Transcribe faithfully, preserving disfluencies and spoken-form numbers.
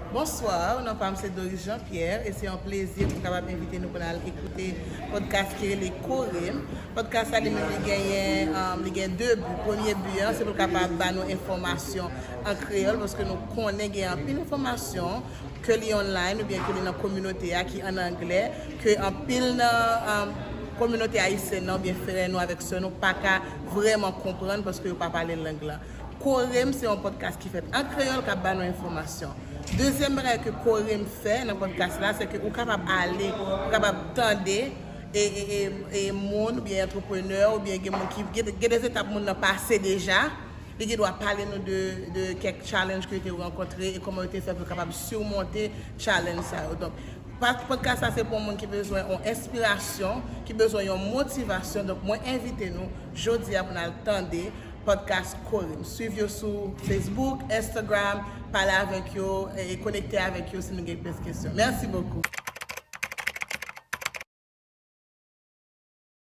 Bonswa, non pa m se Doris Jean Pierre e se yon plezi pou m kapab envite nou pou n al ekoute podcast ki rele Korem. Podcast sa li menm li genyen, um, li gen de bi. Premye bi an se pou l kapab ba nou enfòmasyon an kreyòl paske nou konnen gen anpil enfòmasyon ke li online oubyen ke li nan kominote a ki an anglè, ke anpil nan um, kominote ayisyèn nan oubyen frè nou avèk sè nou pa ka vrèman konprann paske yo pa pale lang lan. Korem se yon podcast ki fèt an kreyòl k ap ba nou enfòmasyon. Dezyèm bagay ke Korem fè nan podcast la, se ke ou kapab ale, ou kapab tande e, e, e, e moun oubyen antreprenè oubyen gen moun ki gen, gen de etap moun nan pase deja. Li gen dwa pale nou de, de kèk challenge ke yo te rankontre e kòman yo te fè pou yo kapab surmonte challenge sa yo. Donk, podcast la se pou moun ki bezwen yon enspirasyon, ki bezwen yon motivasyon. Donk, mwen envite nou jodi a pou n al tande podcast Korem. Swiv yo sou Facebook, Instagram, pale avèk yo e konekte avèk yo si nou gen plis kesyon. Mèsi bokou.